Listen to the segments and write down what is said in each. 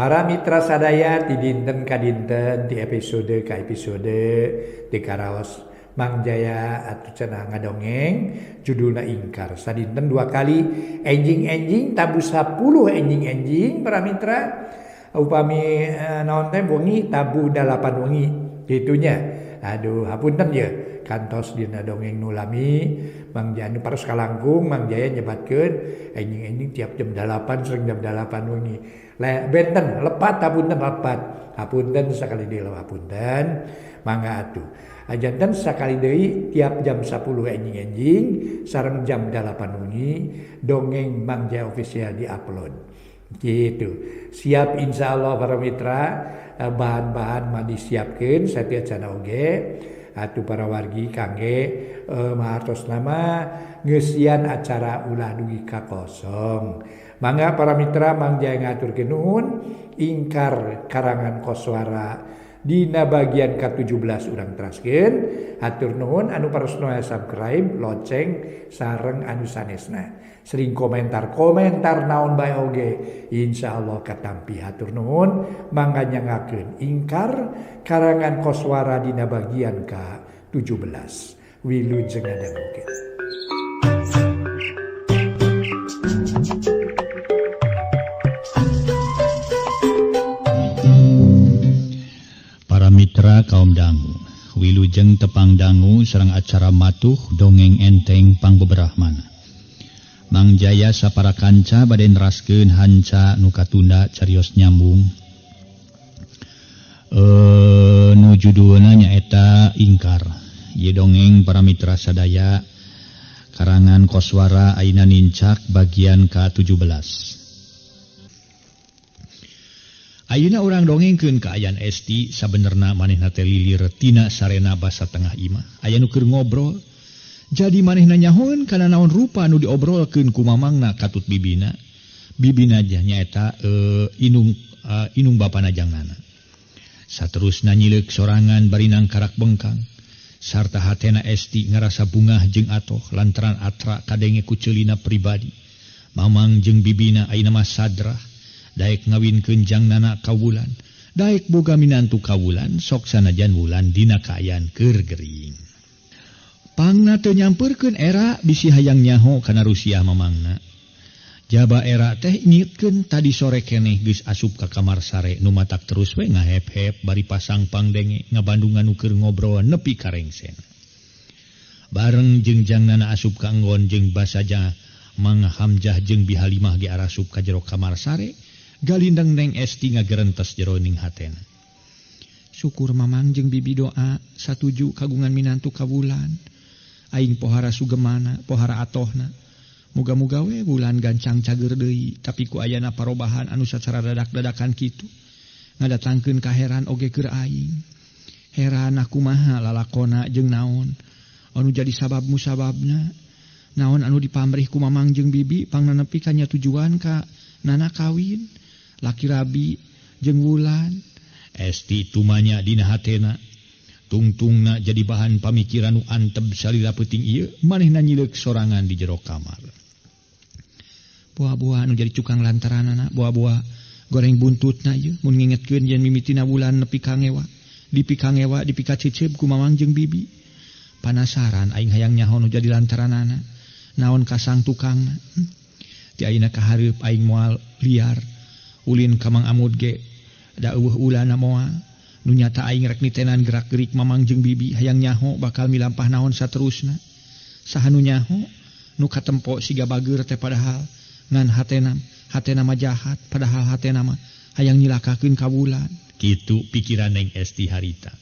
Para mitra sadaya ti dinten ka dinten ti episode ka episode di karaos Mang Jaya atuh cenah ngadongeng judulna Ingkar. Sadinten dua kali enjing-enjing tabuh 10 enjing-enjing para mitra. Upami naon teh wengi tabuh 8 wengi gitunya. Aduh hapunten ye kantos dina dongeng nu lami Mang Jaya nu paros kalangkung Mang Jaya nyebatkeun enjing-enjing tiap jam 8 sering jam 8 wengi. Benten lepat hapunten lepat hapunten sakali deui hapunten mangga atuh. Ajanten sakali deui tiap jam 10 enjing-enjing sareng jam 8 wengi dongeng Mang Jaya official diupload. Gitu. Siap insyaallah para mitra, bahan-bahan mah disiapkeun sateuacan oge atuh para wargi kangge mahartosna mah ngeusian acara ulah dugi ka kosong. Mangga para mitra Mang Jaya ngaturkeun nuhun Ingkar karangan Koswara dina bagian ka-17 urang teraskeun. Hatur nuhun anu parosna subscribe, lonceng sareng anu sanesna. Sering komentar-komentar naon bae oge insyaallah katampi. Hatur nuhun mangga nyangakeun Ingkar karangan Koswara dina bagian ka-17. Wilujeng ngadangukeun. Para mitra kaum dangu, wilujeng tepang dangu sareng acara matuh dongeng enteng pangbeberahmana. Mang Jaya sapara kanca bade neraskeun hanca nu katunda carios nyambung. Nu judulna nyaeta Ingkar. Ieu dongeng para mitra sadaya karangan Koswara ayeuna nincak bagian ka-17. Ayeuna urang dongengkeun kaayaan Esti sabenerna manehna teh lilir tina sarena basa tengah imah. Aya nu keur ngobrol. Jadi manehna nyahoeun kana naon rupa nu diobrolkeun ku mamangna katut bibina. Bibina nyaeta inung bapana jangnana. Saterusna nyileuk sorangan bari nangkarak bengkang. Sarta hatena Esti ngarasa bungah jeung atoh lantaran atra kadenge ku ceulina pribadi. Mamang jeung bibina ayeuna mah sadrah. Daek ngawinkeun jangnana ka Wulan. Daek boga minantu ka Wulan sok sanajan Wulan dina kaayaan keur gering. Pangna teu nyamperkeun era bisi hayang nyaho kana Rusia mamangna. Jaba era teh nyitkeun tadi sore keneh geus asup ka kamar sare nu matak terus we ngahep-hep bari pasang pangdenge ngabandungan nu keur ngobrol nepi ka rengsen. Bareng jeung jangnana asup ka enggon jeung basaja Mang Hamzah jeung Bi Halimah ge arasup ka jero kamar sare. Galindeng Neng Esti ngagerentes jeroning hatena. Syukur mamang jeung bibi doa satuju kagungan minantu ka Wulan. Aing pohara sugemana, pohara atohna. Muga-muga we Wulan gancang cager deui, tapi ku ayana parobahan anu sacara dadak-dadakan kitu. Ngadatangkeun kaheran oge keur aing. Heran kumaha lalakona jeung naon anu jadi sabab musababna. Naon anu dipamrih ku mamang jeung bibi pangna nepi ka nya tujuan ka nana kawin. Laki rabi jeung Wulan. Esti tumanya dina hatena. Tungtungna jadi bahan pamikiran nu anteb salila peuting ieu manehna nyileuk sorangan di jero kamar. Buah-buah nu jadi cukang lantaranana, buah-buah goreng buntutna ieu mun ngingetkeun yen mimitina Wulan nepi ka ngewa, dipikangewa dipikacecep ku mamang jeung bibi. Panasaran aing hayang nyaho nu jadi lantaranana. Naon kasang tukangna. Ti ayeuna ka hareup aing moal liar. Ulin ka Mang Amud ge da eueuh ulana moal. Nu nyata aing rek nitenan gerak-gerik mamang jeung bibi hayang nyaho bakal milampah naon saterusna. Saha nu nyaho nu katempo siga bageur teh padahal ngan hatena, hatena mah jahat padahal hatena mah hayang nyilakakeun ka Wulan. Kitu pikiran Neng Esti harita.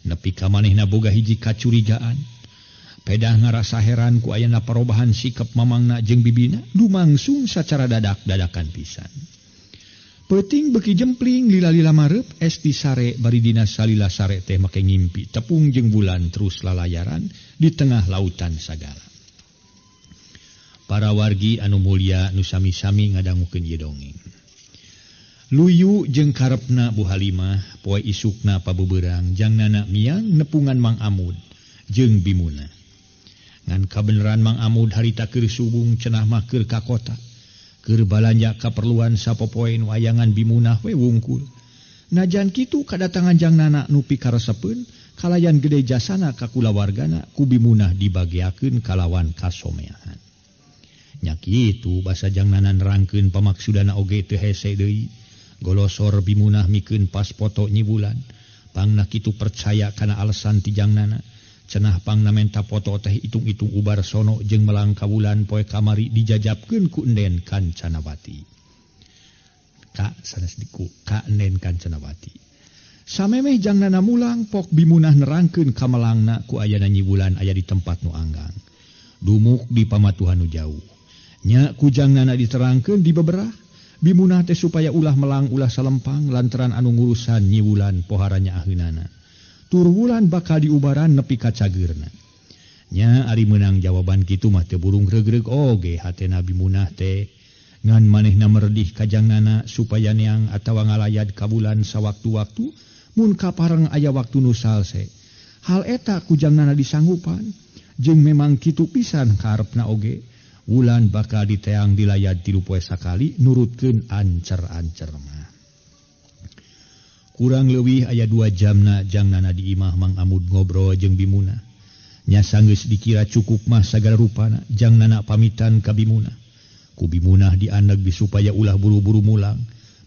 Nepi ka manehna boga hiji kacurigaan. Pedah ngarasa heran ku ayana parobahan sikap mamangna jeung bibina lumangsung sacara dadak-dadakan pisan. Peuting beuki jempling lila-lila mareup Esti sare bari dina salila sare teh make ngimpi tepung jeung Wulan terus lalayaran di tengah lautan sagala. Para wargi anu mulia nu sami-sami ngadangukeun ieu dongeng. Luyu jeung karepna Bu Halimah poe isukna pabeberang jangnana miang nepungan Mang Amud jeung Bimuna. Ngan kabeneran Mang Amud harita keur subung cenah mah keur ka kota. Keur balanja kaperluan sapopoe nu ayangan Bimunah we wungkul. Najan kitu kadatangan jangnana nu pikaresepeun kalayan gede jasana ka kulawargana ku Bimunah dibageakeun kalawan kasomeahan. Nya kitu basa jangnana nerangkeun pamaksudana oge teu hese deui. Golosor Bimunah mikeun pas foto Nyi Wulan. Pangna kitu percaya kana alasan ti jangnana. Cenah pangna menta foto teh itung-itung ubar sono jeung melang ka Wulan poe kamari dijajabkeun ku Enden Kancanawati. Ka sanes diku ka Enden Kancanawati. Samemeh jangnana mulang pok Bimunah nerangkeun kamelangna ku ayana Nyi Wulan aya di tempat nu anggang. Dumuk di pamatuhan nu jauh. Nya ku jangnana diterangkeun di beberah Bimunah teh supaya ulah melang ulah salempang lantaran anu ngurusan Nyi Wulan poharanya aheunana. Tur Wulan bakal diubaran nepi ka cageurna. Nya ari meunang jawaban kitu mah teu burung regreg oge hatena Bimunah teh. Ngan manehna meredih ka jangnana supaya neang atawa ngalayad ka Wulan sawaktu-waktu mun kapareng aya waktu nu salse. Hal eta ku jangnana disanggupan jeung memang kitu pisan karepna oge. Wulan bakal diteang dilayad 3 poe sakali nurutkeun ancer-ancer mah. Kurang leuwih aya 2 jamna jangnana di imah Mang Amud ngobrol jeung Bimunah. Nya sanggeus dikira cukup mah sagala rupana jangnana pamitan ka Bimunah. Ku Bimunah diandeg supaya ulah buru-buru mulang,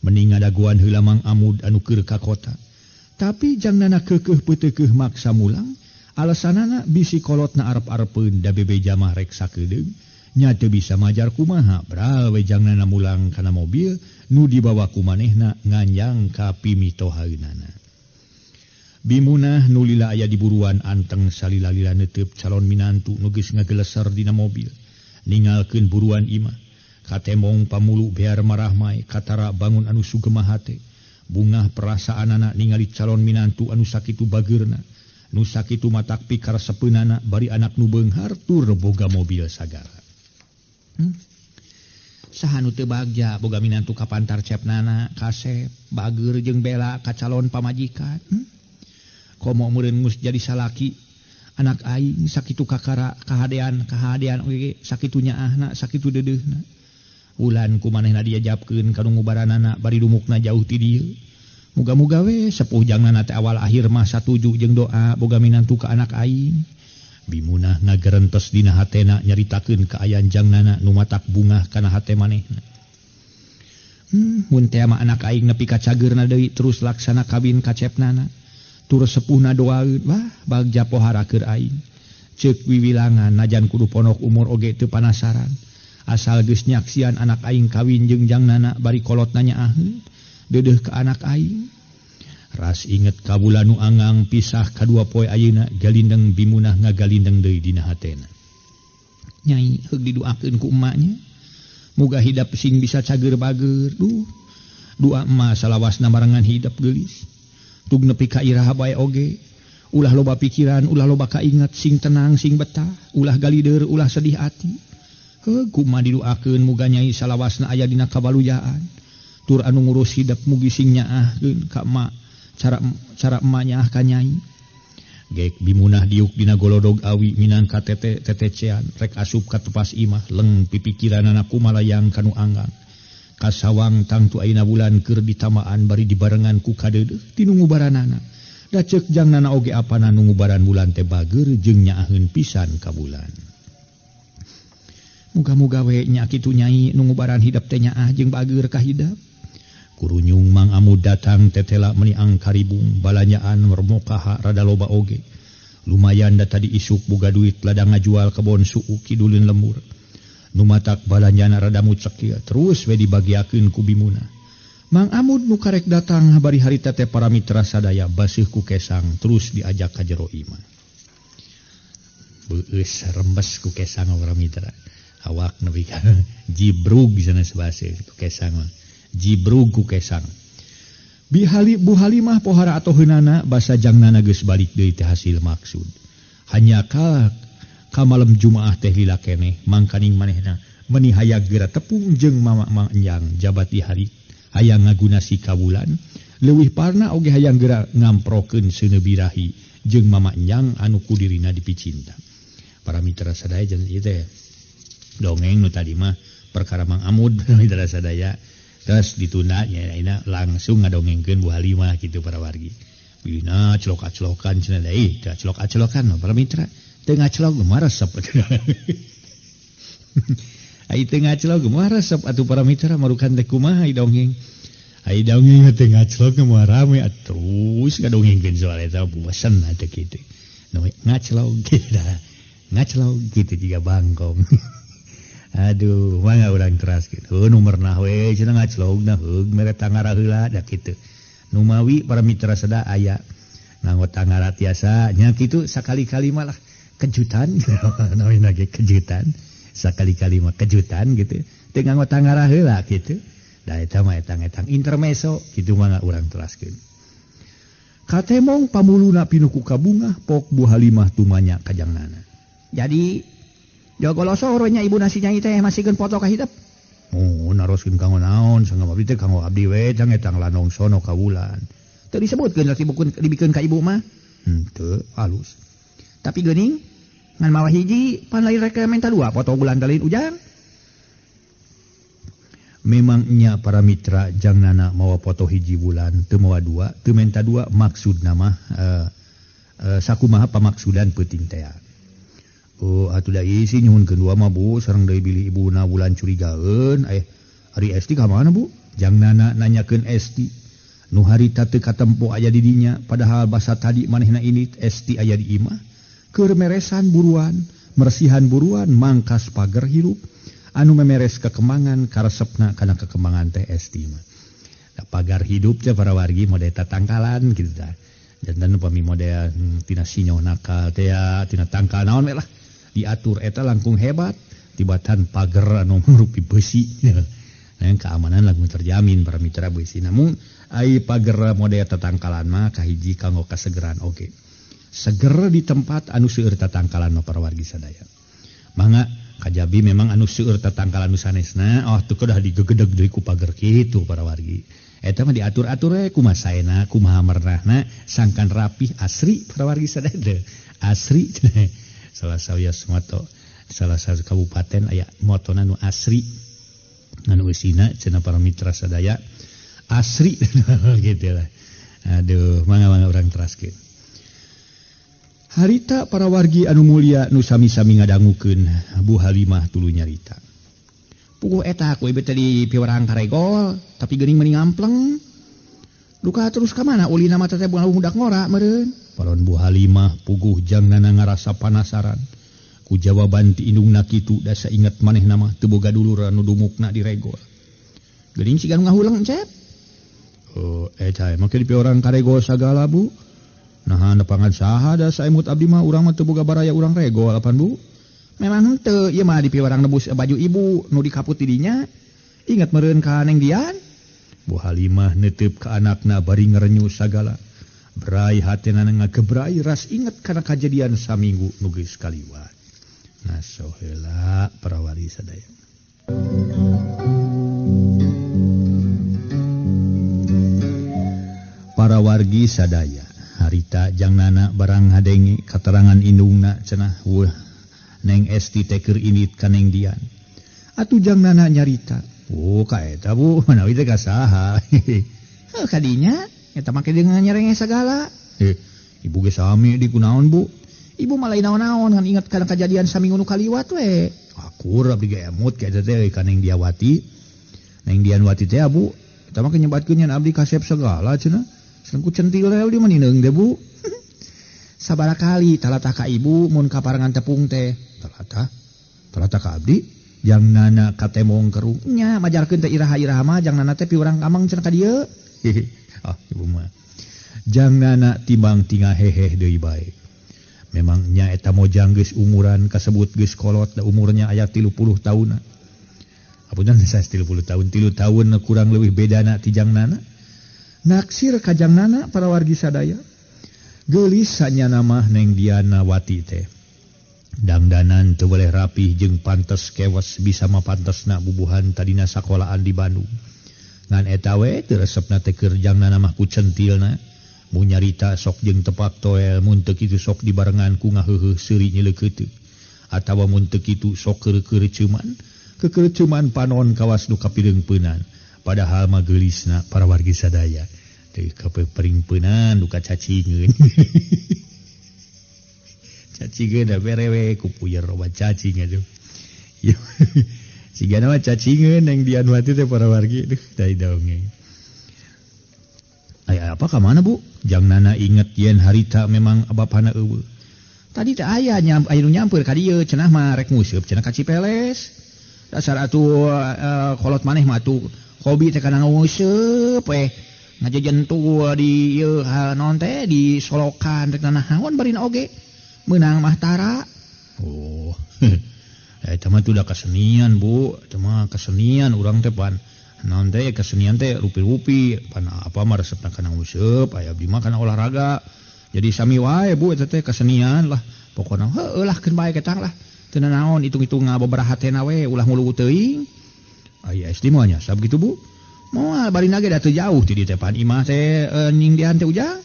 mending ngadaguan heula Mang Amud anu keur ka kota. Tapi jangnana keukeuh peuteukeuh maksa mulang, alasanana bisi kolotna arep-arepeun da bebeja mah rek sakedeung. Nya teu bisa majar kumaha brawe jangnana mulang kana mobil nu dibawa ku manehna nganjang ka pimitohaeunana. Bimunah nu lila aya di buruan anteng salila-lila neuteub calon minantu nu geus ngageleser dina mobil. Ningalkeun buruan imah, katemong pamulu bear marahmai katara bangun anu sugema hate. Bungah perasaanana ningali calon minantu anu sakitu bageurna, nu sakitu matak pikaresepeunana bari anak nu beunghar tur boga mobil sagala. Saha nu teu bagja boga minantu ka pantar cepnana kasep bageur jeung bela ka calon pamajikan. Komo meureun geus jadi salaki anak aing sakitu kakara kahadean kahadean oge sakitu nyaahna sakitu deudeuhna. Wulan ku manehna diajabkeun ka nu ngubaranana bari dumukna jauh ti dieu. Muga-muga we sepuh jangnana teh awal akhir mah satuju jeung doa boga minantu ka anak aing. Bimunah ngagerentes dina hatena nyaritakeun kaayaan jangnana nu matak bungah kana hate manehna. Mun teh mah anak aing nepi ka cageurna deui terus laksana kawin kacepnana. Tur sepuhna doaeun, wah bagja pohara keur aing. Ceuk wiwilangan najan kudu ponok umur oge teu panasaran. Asal geus nyaksian anak aing kawin jeung jangnana bari kolotna nyaaheun, deudeuh ka anak aing. Ras inget ka bulan nu angang pisah kadua poe ayeuna galindeng Bimunah ngagalindeng deui dina hatena. Nyai heug diduakeun ku emaknya. Muga hidap sing bisa cager bager. Duh, doa emak salawasna marengan hidap geulis. Tug nepi ka iraha bae oge. Ulah loba pikiran, ulah loba kainget, sing tenang, sing betah, ulah galider, ulah sedih ati. Heug ku emak diduakeun muga nyai salawasna aya dina kabaluyaan. Tur anu ngurus hidap mugi sing nyaahkeun ka emak. Cara emaknya ah ka nyai. Gek Bimunah diuk dina golodog awi minangka tete tetecean rek asup ka tepas imah leng pipikiranana kumalayang kanu anggang. Kasawang tangtu ayeuna bulan keur ditamaan bari dibarengan ku kadeudeuh ti nu ngubaranana. Da ceuk jangnana oge apana nu ngubaran bulan teh bageur jeung nyaaheun pisan ka bulan. Muga-muga we nya kitu nyai nu ngubaran hidep teh nyaah jeung bageur ka hidep. Kurunyung Mang Amud datang tetela meniang karibung balanyaan mermokaha rada loba oge. Lumayan da tadi isuk boga duit ladang ngajual kebon suuk kidulun lemur. Nu matak balanjana rada mucek terus we dibagiakeun ku Bimunah. Mang Amud nu karek datang bari harita teh para mitra sadaya baseuh ku kesang terus diajak ka jero imah. Beueus rembes ku kesang para mitra. Awak nepi ka jibrug sanes baseuh ku kesang mah. Jibrug ku kesang. Bihali Bu Halimah pohara atau heunana basa jangnana geus balik deui teh hasil maksud. Hanya ka malam Jumaah teh lila keneh mangkaning manehna meni hayang geura tepung jeung mama manjang jabat di hari hayang ngagunasi kawulan leuwih parna oge hayang geura ngamprokeun seuneu birahi jeung mama enjang anu kudirina dipicinta. Para mitra sadaya jeung ieu teh dongeng nu tadi mah Perkara Mang Amud mitra sadaya terus ditunda nya ayeuna langsung ngadongengkeun Bu Halimah kitu para wargi. Bina celok-celokan cenah deui, teu celok-celokan para mitra. Teu ngacelok mah resep. Ai teu ngacelok mah resep atuh para mitra marukan teh kumaha dongeng. Ai dongeng teh ngacelok mah rame terus ngadongengkeun soal eta bosen atuh kitu. Nu ngacelok kitu. Ngacelok kitu jiga bangkong. Aduh, mangga urang teras kitu. Nomorna we cenah ngacelokna heug mere tangara heula da kitu. Numawi para mitra sada aya nganggo tangara tiasa nya kitu sakali-kali malah kejutan. Namina ge kejutan. Sakali-kali mah kejutan gitu. Teu nganggo tangara heula kitu. Da eta mah etang-etang intermeso kitu mangga urang teraskeun. Katemong pamuluna pinuh ku kabungah pok Bu Halimah tumanya kajangnana. Jadi jogolosor nya ibu nasi nyai teh masihkeun foto ka hidup. Oh, naroskeun kanggo naon sangga abdi teh kanggo abdi we jang etang lanong sono ka wulan. Teu disebutkeun laki bukeun dibikeun ka ibu mah. Henteu halus. Tapi geuning ngan mawa hiji pan lain rek menta dua foto bulan talin ujang. Memang nya para mitra jangnana mawa foto hiji bulan teu mawa dua, teu menta dua maksudna mah sakumaha pamaksudan peuting teh. Oh, atuh da isi nyuhunkeun dua mah Bu, sareng deui bilih ibuna bulan curigaeun. Ari Esti ka mana Bu? Jangnana nanyakeun Esti. Nu harita teu katempo aya di dinya, padahal basa tadi manehna ini Esti aya di imah. Keur meresan buruan, meresihan buruan mangkas pager hirup. Anu memeres kekemangan karesepna kana kekemangan teh Esti mah. Da pagar hidup teh para wargi model tatangkalan kitu tah. Janten upami model tina sinyo nakal teh tina tangkal naon we lah. Diatur eta langkung hebat tibatan pagar anu merupi besi. Nah, keamanan langkung terjamin para mitra besi. Namun ai pagar model tatangkalan mah kahiji kanggo kasegeran oge. Seger di tempat anu seueur tatangkalan mah para wargi sadaya. Mangga kajabi memang anu seueur tatangkalan nu sanesna, oh teu kedah digegedeg deui ku pagar kitu para wargi. Eta mah diatur-atur we kumaha saena, kumaha mernahna sangkan rapih asri para wargi sadaya. Asri salah sawios moto salah satu kabupaten aya motona nu asri anu eusina cenah para mitra sadaya asri gitu lah. Aduh, mangga-mangga urang teraskeun. Harita para wargi anu mulia nu sami-sami ngadangukeun Bu Halimah tuluy nyarita. Puguh eta ku ieu teh di piwarang karegol tapi geuning meni ngampleng. Duka terus ka mana ulina mah teh budak ngora meureun. Paron Bu Halimah puguh jangnana ngarasa panasaran. Ku jawaban ti indungna kitu da sainget manehna mah teu boga dulur anu dumukna di regol. Geuning siga nu ngahuleng Cep. Oh, cai make di piwarang karegol sagala Bu. Naha nepangan saha da saemut abdi mah urang mah teu boga baraya urang regol apan Bu. Memang henteu ieu mah di piwarang nebus baju ibu nu dikaput di dinya. Ingat meureun ka Neng Dian. Bu Halimah neteup ka anakna bari ngerenyu sagala. Brai hatena ngagebrai ras inget kana kajadian saminggu nu geus kaliwat. Ngaso heula para wali sadaya. Para wargi sadaya, harita jangnana barang hadenge katerangan indungna cenah weuh Neng Esti teh keur indit ka Neng Dian. Atuh jangnana nyarita, "Oh, ka eta Bu, manawi teh ka saha?" Heuh kadinya eta make dengan nyerenge sagala. Ibu ge sami di kunaon Bu? Ibu mah lain naon-naon ngan inget kana kajadian saminggu nu kaliwat we. Akur abdi ge emut ka eta teh ka Neng Diawati. Neng Dianwati teh Bu, eta mah nyebatkeun nyan abdi kasep sagala cenah. Sareng ku centil teh abdi mah nineung teh Bu. Sabaraha kali talatah ka ibu mun kaparengan tepung teh. Talatah? Talatah ka abdi? Jangnana katemong kerung. Nya majarkeun teh iraha-iraha mah jangnana teh piurang kamang cenah ka dieu. Ah, ibu mah. Jangnana timbang tinggal heheh deui bae. Memang nya eta mojang geus umuran kasebut geus kolot da umurnya aya 30 taunna. Apunten saya 30 tahun, 3 tahun kurang leuwih bedana ti jangnana. Naksir ka jangnana para wargi sadaya. Geulis sanyana mah Neng Diana Wati teh. Dangdanan teu boleh rapih jeung pantes kewas bisa mah pantesna bubuhan tadina sakolaan di Bandung. Ngan eta we teu resepna teh keur jangnana mah ku centilna. Mun nyarita sok jeung tepak toel, mun teu kitu sok dibarengan ku ngaheuheuh seuri nyeleukeuteup. Atawa mun teu kitu sok keur-keur ceuman. Kekercuman panon kawas nu kapireungpeunan. Padahal mah geulisna para wargi sadaya. Teu kapireungpeunan duka cacingeun. Cacingeun da berewe ku puyer obat cacing atuh. Sigana mah cacingeun yang dianwati teh para wargi duh dari dongeng. Aya apa ka mana Bu? Jang Nana inget yen harita memang bapana eueuh. Tadi teh aya aya nu nyampeur ka dieu cenah mah rek nguseup cenah ka Cipeles. Dasar atuh kolot maneh mah atuh hobi teh kana nguseup we. Ngajejentu di ieu naon teh di solokan rek nanaon barina oge. Meunang mah tara. Oh. Eta mah tuh da kesenian Bu, eta mah kesenian urang teh pan. Naon teh kesenian teh rupi-rupi pan apa mah resepna kana nguseup aya abdi mah kana olahraga. Jadi sami wae Bu eta teh kesenian lah. Pokona heueuh lah keun bae ketang lah. Teu nanaon hitung-hitung ngababaraha teh we ulah nguluwu teuing. Aya SD mah nya sab kitu Bu. Moal barina ge da teu jauh ti dieu teh pan imah teh nyingdihan teh ujang.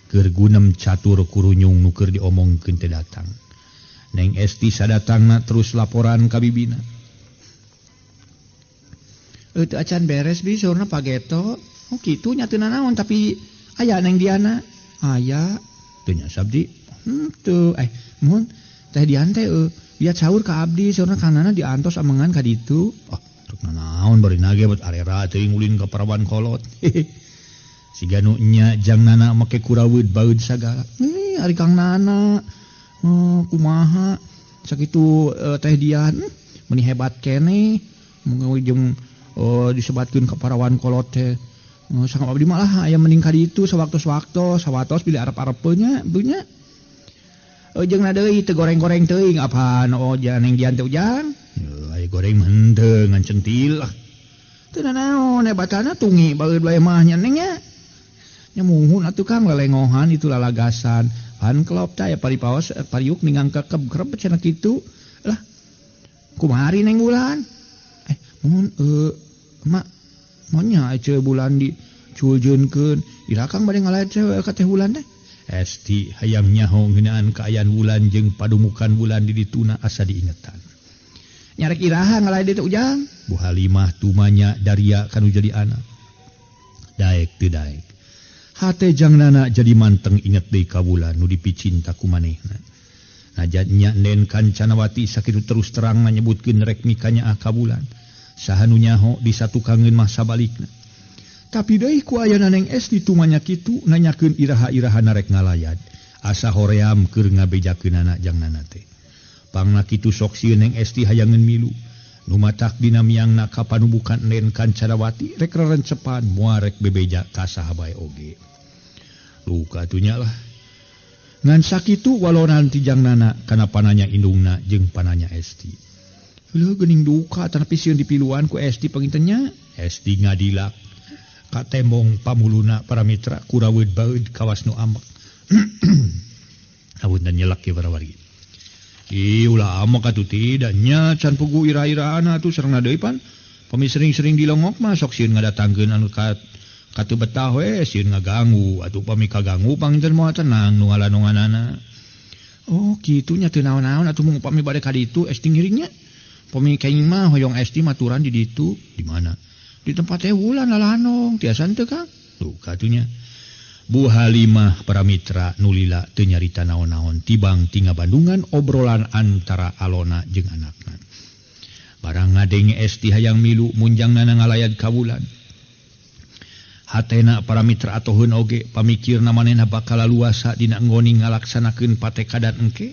Keur gunem catur kurunyung nu keur diomongkeun teh datang. Neng Esti sadatangna terus laporan ka bibina. Teu acan beres bi saurna pageto. Oh kitu nya teu nanaon tapi aya Neng Diana. Aya teu nya sabdi. Teu mohon teh Dian teh liat sahur ka abdi saurna kanana diantos amengan ka ditu. Oh rek nanaon bari nage buat arera teuing ulin ka parawan kolot. Siga nu nya jang Nana make kuraweud baeud sagala. Ari Kang Nana kumaha sakitu teh Dian meuni hebat keneh mun jeung disebatkeun ka parawan kolot teh. Sanggup abdi malah aya mending ka ditu sawaktos-waktos sawatos bilih arep-arepeun nya bu nya. Jeung na deui teu goreng-goreng teuing apaan oh neng Dian teh ujang. Aya goreng mah henteu ngan centil lah. Teu nanaon hebatana tungi baeud bae mah nya neng nya. Nya muhun atuh Kang lelengohan itu lalagasan. Pan klop teh aya paripaos pariuk ningang kekeb krep cenah kitu. Lah kumaha ari neng bulan? Mohon mak monya ece bulan di culjeunkeun ira Kang bade ngalaet ka teh bulan teh. Esti hayang nyaho ngeunaan kaayaan bulan jeung padumukan bulan di dituna asa diingetan. Nyarek iraha ngalaet teh ujang. Bu Halimah tumanya daria kanu jadi anak. Daek teu daek. Hate jang Nana jadi manteng inget deui ka bulan nu dipicinta ku manehna. Najat nya Nen Kancanawati sakitu terus terang nyebutkeun rek mikanyaah ka bulan. Saha nu nyaho disatukangeun mah sabalikna. Tapi deui ku ayana Neng Esti tumanya kitu nanyakeun iraha-iraha narek ngalayad. Asa hoream keur ngabejakeunana jang Nana teh. Pangna kitu sok sieun Neng Esti hayangeun milu. Nu matak dina miangna ka panubukan Nen Kancanawati rek rerencepan moal rek bebeja ka saha bae oge. Luka atuh nya lah. Ngan sakitu walonan ti jang Nana kana pananya indungna jeung pananya Esti. Leuh geuning duka tapi sieun dipiluan ku Esti panginten nya. Esti ngadilak ka tembong pamuluna para mitra kuraweud baeud kawas nu amek. Apunten nyelak ye para wargi. Ih ulah amek atuh tidak nya can pugu ira-irana atuh sareng deui pan. Pami sering-sering dilongok mah sok sieun ngadatangkeun anu ka teu betah we sieun ngaganggu atuh pami kaganggu panginten moal tenang nu ngalanonganana. Oh kitu nya teu naon-naon atuh mung upami bade ka ditu Esti ngiringnya. Pami kaing mah hoyong Esti maturan di ditu. Di mana? Di tempat teh wulan lalanong tiasa teu Kang. Tuh katunya. Bu Halimah para mitra nulila teu nyarita naon-naon tibang tinga Bandungan obrolan antara Alona jeung anakna. Barang ngadenge Esti hayang milu munjang nana ngalayad ka bulan. Hatena para mitra atoheun oge pamikirna manehna bakal laluasa dina nggoni ngalaksanakeun patekadan engke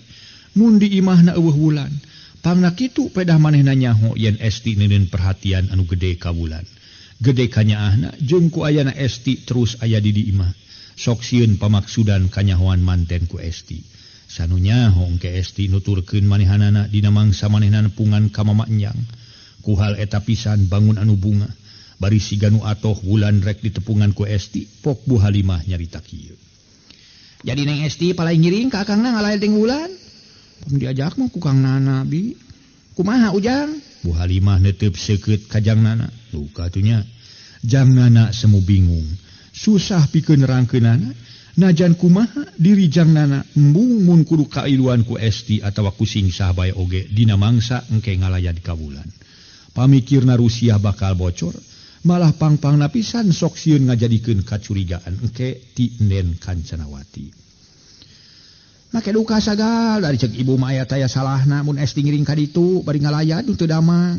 mun di imahna eueuh wulan. Pangna kitu pedah manehna nyaho yen Esti neuneun perhatian anu gede ka bulan. Gede kanyaahna jeung ku ayana Esti terus aya di di imah. Sok sieun pamaksudan kanyahoan manten ku Esti. Sanu nyaho engke Esti nuturkeun manehanana dina mangsa manehna nepungan ka mama enyang. Ku hal eta pisan bangun anu bunga. Bari siga nu atoh wulan rek ditepungan ku Esti, pok Bu Halimah nyarita kieu. Jadi Neng Esti palai ngiring ka akangna ngalael ting wulan. Pam diajak mah ku Kang Nana bi. Kumaha ujang? Bu Halimah netep seukeut ka Jang Nana. Duka atuh nya. Jang Nana semu bingung. Susah pikeun nerangkeunana. Najan kumaha diri Jang Nana embung mun kudu kailuan ku Esti atawa ku sing saha bae oge dina mangsa engke ngalayad ka wulan. Pamikirna Rusiah bakal bocor, malah pangpangna pisan sok sieun ngajadikeun kacurigaan engke ti Nen Kancanawati. Make duka sagal dari cek ibu mah aya taya salahna mun Esti ngiring ka ditu bari ngalayat nu teu damang.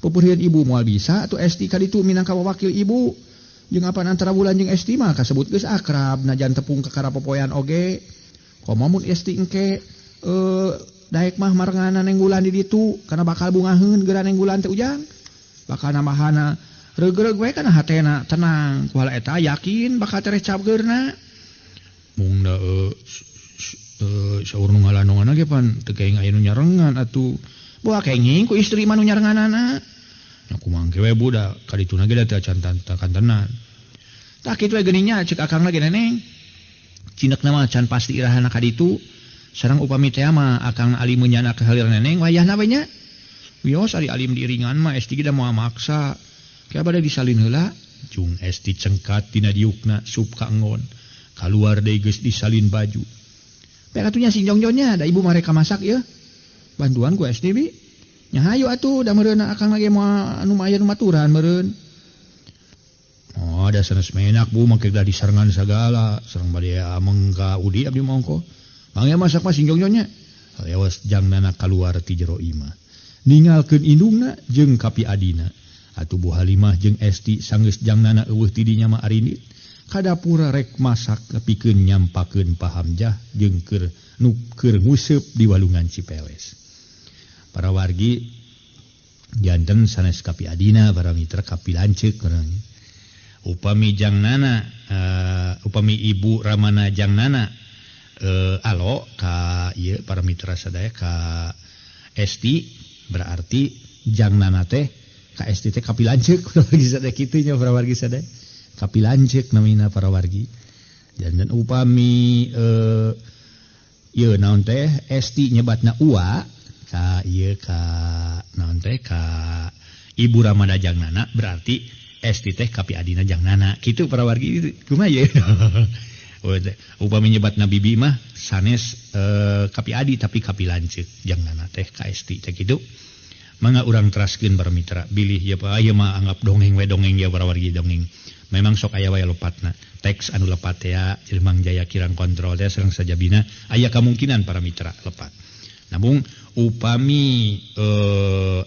Pupurian ibu moal bisa atuh Esti ka ditu minangka wakil ibu. Jeung apan antara bulan jeung Esti mah kasebut geus akrab najan tepung kakara popoean oge. Komo mun Esti engke daek mah marengana Neng Wulan di ditu kana bakal bungaheun geura Neng Wulan teh ujang. Bakal nambahana reug-reug we kana hatena tenang ku hala eta yakin bakal tereh cabgeurna. Mung da saur nu ngalanongan ge pan teu kenging aya nu nyarengan atuh. Boa kenging ku istri mah nu nyarenganana. Nya kumaha ge we bu da ka dituna ge da teu acan kantenan. Tah kitu we geuning nya ceuk akang lagi neneng. Cinekna mah can pasti irahana ka ditu. Sareng upami teh mah akang Ali menyana ka halir neneng wayahna we nya. Wios ari alim diiringan mah Esti ge da moal maksa. Ke bade disalin heula. Jung Esti cengkat tina diukna sup ka enggon. Kaluar deui geus disalin baju. Pek atunya sing jongjonnya da ibu mereka masak ya. Bantuan ku Esti bi. Nya hayu atuh da meureunna akang lagi moal anu aya nu maturan meureun. Oh, da sanes menak bu make da disarengan sagala, sareng bade ameng ka Udi abdi mah ongkoh. Mangga masak mah sing jongjonnya. Lewas jangnana kaluar ti jero imah. Ningalkeun indungna jeung kapi adina. Atuh Bu Halimah jeung Esti sanggeus jangnana eueuh ti dinya mah arindit. Ka dapur rek masak pikeun nyampakeun Pa Hamzah jeung keur nu keur nguseup di walungan Cipeles. Para wargi janten sanes kapi adina para mitra kapi lanceuk urang. Upami jangnana upami ibu Ramana jangnana alo ka ieu para mitra sadaya ka Esti berarti jangnana teh ka Esti teh kapi lanceuk wargi sadaya kitu nya para wargi sadaya. Kapi lanceuk namina para wargi. Janten upami ieu naon teh Esti nyebatna ua ka ieu ka naon teh ka ibu Ramada jangnana berarti Esti teh kapi adina jangnana kitu para wargi kumaha ye. Upami nyebatna bibi mah sanes kapi adi tapi kapi lanceuk jangnana teh ka Esti teh kitu. Mangga urang teraskeun para mitra bilih ya ieu mah anggap dongeng we dongeng ya para wargi dongeng. Memang sok aya wae lepatna teks anu lepat ya jadi Mang Jaya kirang kontrol teh sareng sajabina aya kemungkinan para mitra lepat. Namun upami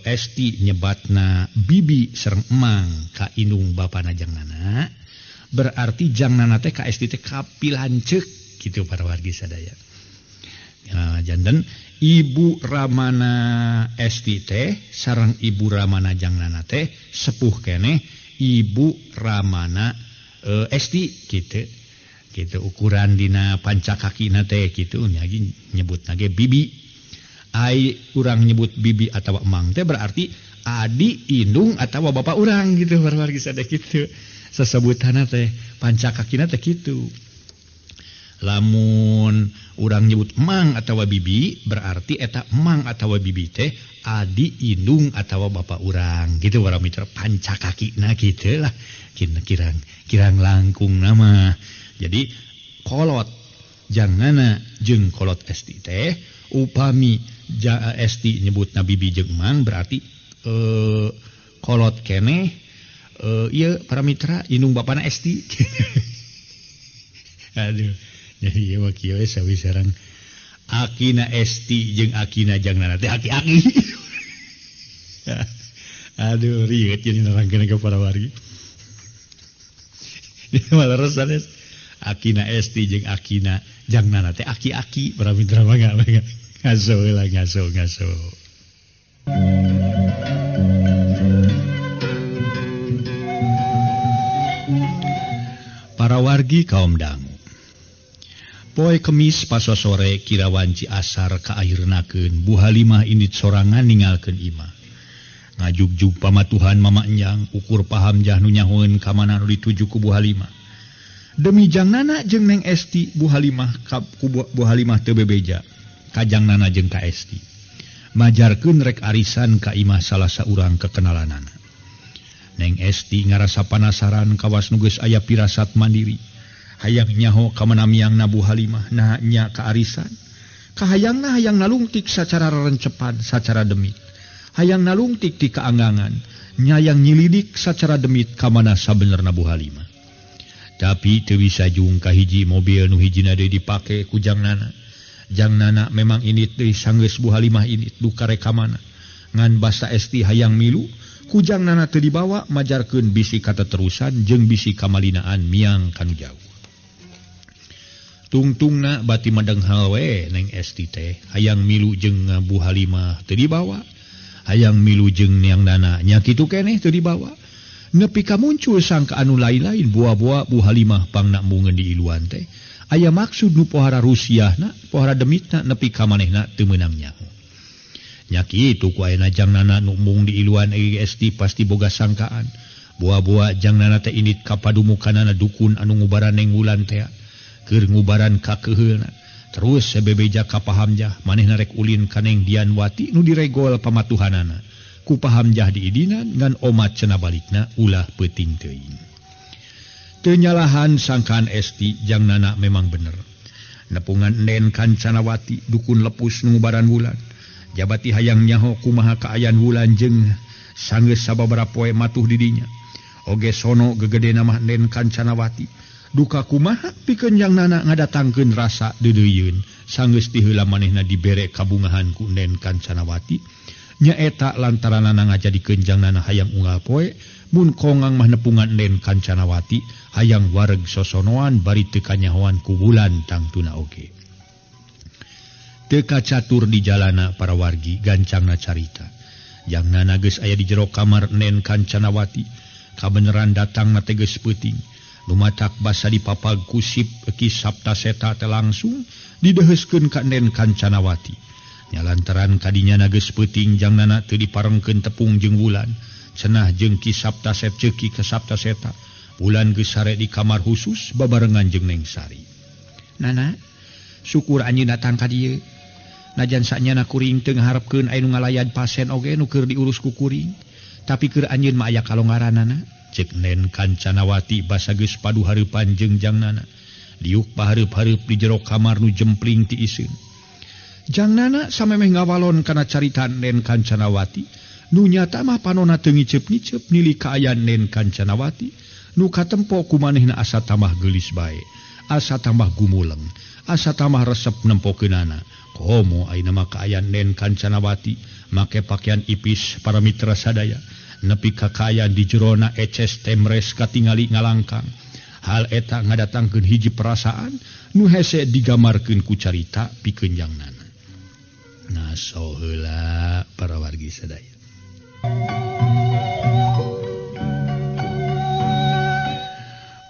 Esti nyebatna bibi sareng emang ka indung bapana jangnana berarti jangnana teh ka Esti teh kapi lanceuk kitu para wargi sadaya. Ya, janten Ibu Ramana Esti teh sareng Ibu Ramana jangnana teh sepuh keneh Ibu Ramana Esti gitu. Gitu ukuran dina panca kakina teh kitu nya nyebutna ge bibi. Ai urang nyebut bibi atawa emang teh berarti adi indung atawa bapak urang gitu wargi sadaya kitu. Sesebutanna teh panca kakina teh kitu. Lamun urang nyebut emang atawa bibi berarti eta emang atawa bibi teh adi indung atawa bapak urang gitu para mitra panca kakina kitu lah kirang kirang langkung nama. Jadi kolot jangnana jeung kolot Esti teh upami Esti nyebutna bibi jeung emang berarti kolot keneh ieu para mitra indung bapana Esti. Aduh jadi ieu mah kieu we sawi sareng akina Esti jeung akina jangnana teh aki-aki. Aduh rieut jadi nerangkeun ka para wargi. Malah sanes akina Esti jeung akina jangnana teh aki-aki para mitra mangga mangga ngaso lah ngaso ngaso. Para wargi kaum dangu. Poe Kemis pasosore kira wanci asar kaakhirnakeun Bu Halimah indit sorangan ningalkeun imah. Ngajugjug pamatuhan Mama Enjang ukur Pa Hamzah nu nyahoeun ka mana nu dituju ku Bu Halimah. Demi jangnana jeung Neng Esti Bu Halimah ku Bu Halimah teu bebeja ka jangnana jeung ka Esti. Majarkeun rek arisan ka imah salah saurang kekenalanana. Neng Esti ngarasa panasaran kawas nu geus aya pirasat mandiri. Hayang nyaho ka mana miangna Bu Halimah nah nya ka arisan. Kahayangna hayang nalungtik sacara rencepan sacara demit. Hayang nalungtik ti kaanggangan, nyayang nyilidik sacara demit ka mana sabenerna Bu Halimah. Tapi teu bisa jung ka hiji mobil nu hijina deui dipake ku Jang Nana. Jang Nana memang init deui sanggeus Bu Halimah init duka rek ka mana. Ngan basa Esti hayang milu, ku Jang Nana teu dibawa majarkeun bisi kateterusan jeung bisi kamalinaan miang kanu jauh. Tungtungna bati madenghal we Neng Esti teh hayang milu jeung Bu Halimah teu dibawa, hayang milu jeung Niang Nana nya kitu keneh teu dibawa. Nepi ka muncul sangka anu lain-lain buah-buah Bu Halimah pangna mungeun di iluan teh aya maksud nu pohara rusiahna, pohara demitna nepi ka manehna teu meunang nyaho. Nya kitu ku ayeuna Jang Nana nu mung di iluan Esti pasti boga sangkaan. Buah-buah Jang Nana teh indit ka padumukanana dukun anu ngubaran Neng Wulan teh. Keur ngubaran ka keuheulna. Terus sebebeja ka Pahamjah manehna rek ulin ka Neng Dianwati nu diregol pamatuhanana. Ku Pahamjah diidinan ngan omat cenah balikna ulah peuting teuing. Teu nyalahan sangkaan Esti Jang Nana memang bener. Nepungan Nen Kancanawati dukun lepus nu ngubaran Wulan. Jabati hayang nyaho kumaha kaayaan Wulan jeung sanggeus sababaraha poe matuh di dinya. Oge sono gegedena mah Nen Kancanawati. Duka kumaha pikeun Jang Nana ngadatangkeun rasa deudeuyeun sanggeus ti heula manehna dibere kabungahan ku Nen Kancanawati. Nyaeta lantaranana ngajadikeun Jang Nana hayang unggal poe mun kongang mah nepungan Nen Kancanawati hayang wareg sosonoan bari teu kanyahoan ku Wulan tangtuna oge. Teu kacatur di jalana para wargi gancangna carita. Jang Nana geus aya di jero kamar Nen Kancanawati. Kabeneran datangna teh geus peuting. Lumatak basa dipapag ku sip Ki Sapta Seta teh langsung dideheuskeun ka Nen Kancanawati. Nya lantaran kadinya na geus peuting Jang Nana teu diparengkeun tepung jeung Wulan. Cenah jeung Ki Sapta Set ceuki ka Sapta Seta. Wulan geus sare di kamar khusus babarengan jeung Neng Sari. Nana, syukur anjeun datang ka dieu. Najan sanyana kuring teu ngaharepkeun aya nu ngalayan pasien oge nu keur diurus ku kuring. Tapi keur anjeun mah aya kalonggaranana. Cek Nen Kancanawati basa geus padu hareupan jeung Jang Nana. Diuk pahareup-hareup di jero kamar nu jempling ti iseun. Jang Nana samemeh ngawalon kana carita Nen Kancanawati, nu nyata mah panona teu ngiceup-ngiceup nili kaayaan Nen Kancanawati, nu katempo ku manehna asa tambah geulis bae, asa tambah gumuleng, asa tambah resep nempokeunana. Komo ayeuna mah kaayaan Nen Kancanawati make pakaian ipis para mitra sadaya. Nepi ka kaayaan di jerona eces temres katingali ngalangkang. Hal eta ngadatangkeun hiji perasaan nu hese digambarkeun ku carita pikeun Jang Nana. Ngaso heula para wargi sadaya.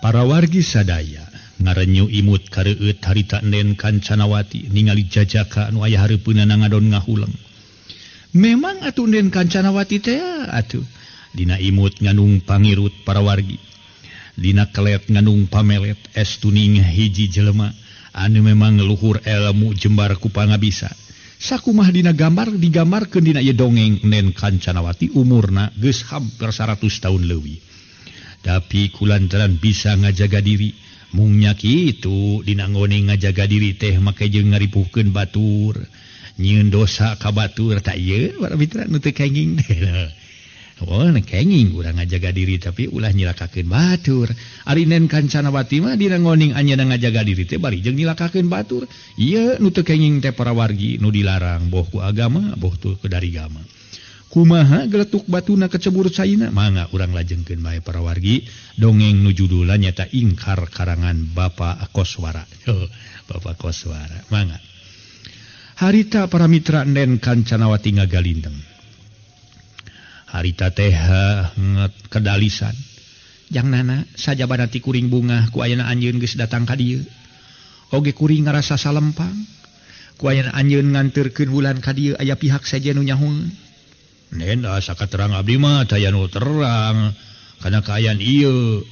Para wargi sadaya ngarenyu imut kareueut harita Nen Kancanawati ningali jajaka anu aya hareupeunana ngadon ngahuleng. Memang atuh Nen Kancanawati teh atuh dina imut nganung pangirut para wargi. Dina kelet nganung pamelet estuning hiji jelema anu memang luhur ilmu jembar ku pangabisa. Sakumah dina gambar digambarkeun dina ieu dongeng Nen Kancanawati umurna geus hampir 100 tahun leuwih. Tapi kulantaran bisa ngajaga diri, mung nya kitu dina ngone ngajaga diri teh make jeung ngaripuhkeun batur. Nyieun dosa ka batur tak ieu para mitra nu teu kenging teh. Oh, kenging urang ngajaga diri tapi ulah nyilakakeun batur. Ari Nen Kancanawati mah dina ngoning anjeunna ngajaga diri teh bari jeung nyilakakeun batur. Ieu nu teu kenging teh para wargi nu dilarang boh ku agama boh tu ku darigama. Kumaha geletuk batuna kecebur caina mangga urang lajengkeun bae para wargi dongeng nu judulna nyaeta Ingkar karangan Bapak Koswara. Bapak Koswara mangga. Harita para mitra Nen Kancanawati ngagalindeng. Harita teh kedalisan. Jang Nana sajabana ti kuring bungah ku ayana anjeun geus datang ka dieu. Oge kuring ngarasa salempang. Ku ayana anjeun nganterkeun Wulan ka dieu aya pihak sejen nu nyahoeun. Nen asa katerang abdi mah taya nu terang kana kaayaan ieu.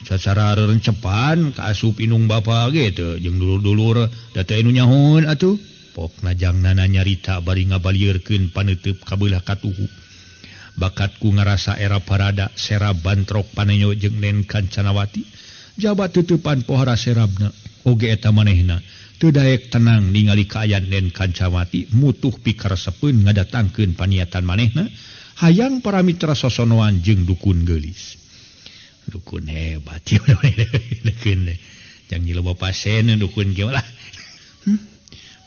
Sacara rencepan kaasup inung bapa ge teu jeung dulur-dulur da teh nu nyahoeun atuh. Pokna Jang Nana nyarita bari ngabalieurkeun paneuteub kabeulah katuhu. Bakatku ngarasa era parada serab bantrok panenyo jeung Nen Kancanawati. Jabat tutupan pohara serabna oge eta manehna Teu daek tenang ningali kaayaan Den Kancawati mutuh pikaresepeun ngadatangkeun paniatan manehna hayang para mitra sosonoan jeung dukun geulis. Dukun hebat ieu dukun jang nyiloba pasien dukun kieu lah.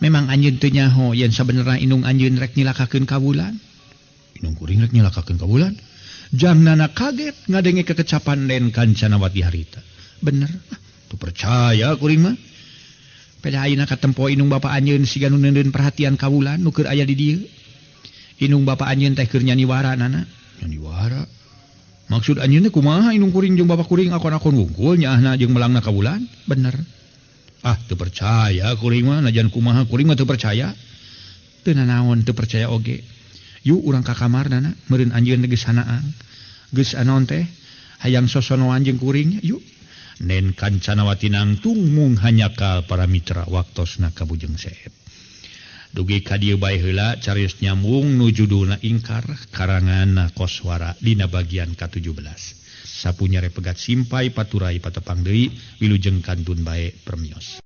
Memang anjeun teu nyaho yen sabenerna indung anjeun rek nyilakakeun ka Wulan. Indung kuring rek nyilakakeun ka Wulan. Jangnana kaget ngadenge kekecapan Den Kancanawati harita. Bener, teu percaya kuring mah. Pada ayeuna katempo indung bapa anjeun siga nu neundeun perhatian ka Wulan nu keur aya di dieu. Indung bapa anjeun teh keur nyaniwara nana. Nyaniwara. Maksud anjeun teh kumaha indung kuring jeung bapa kuring akon-akon wungkul nyaahna jeung melangna ka Wulan? Bener. Ah, teu percaya kuring mah, najan kumaha kuring mah teu percaya. Teu nanaon teu percaya oge. Yuk urang ka kamar nana, meureun anjeun geus hanaang. Geus anaon teh hayang sosonoan jeung kuring, yuk. Nen Kancanawati nangtung mung hanyakal para mitra waktosna ka Bujeng Seep. Dugi ka dieu bae heula carios nyambung nu judulna Ingkar karangan Koswara dina bagian ka-17. Sapunyare pegat simpai paturai patepang deui wilujeng kantun bae permios.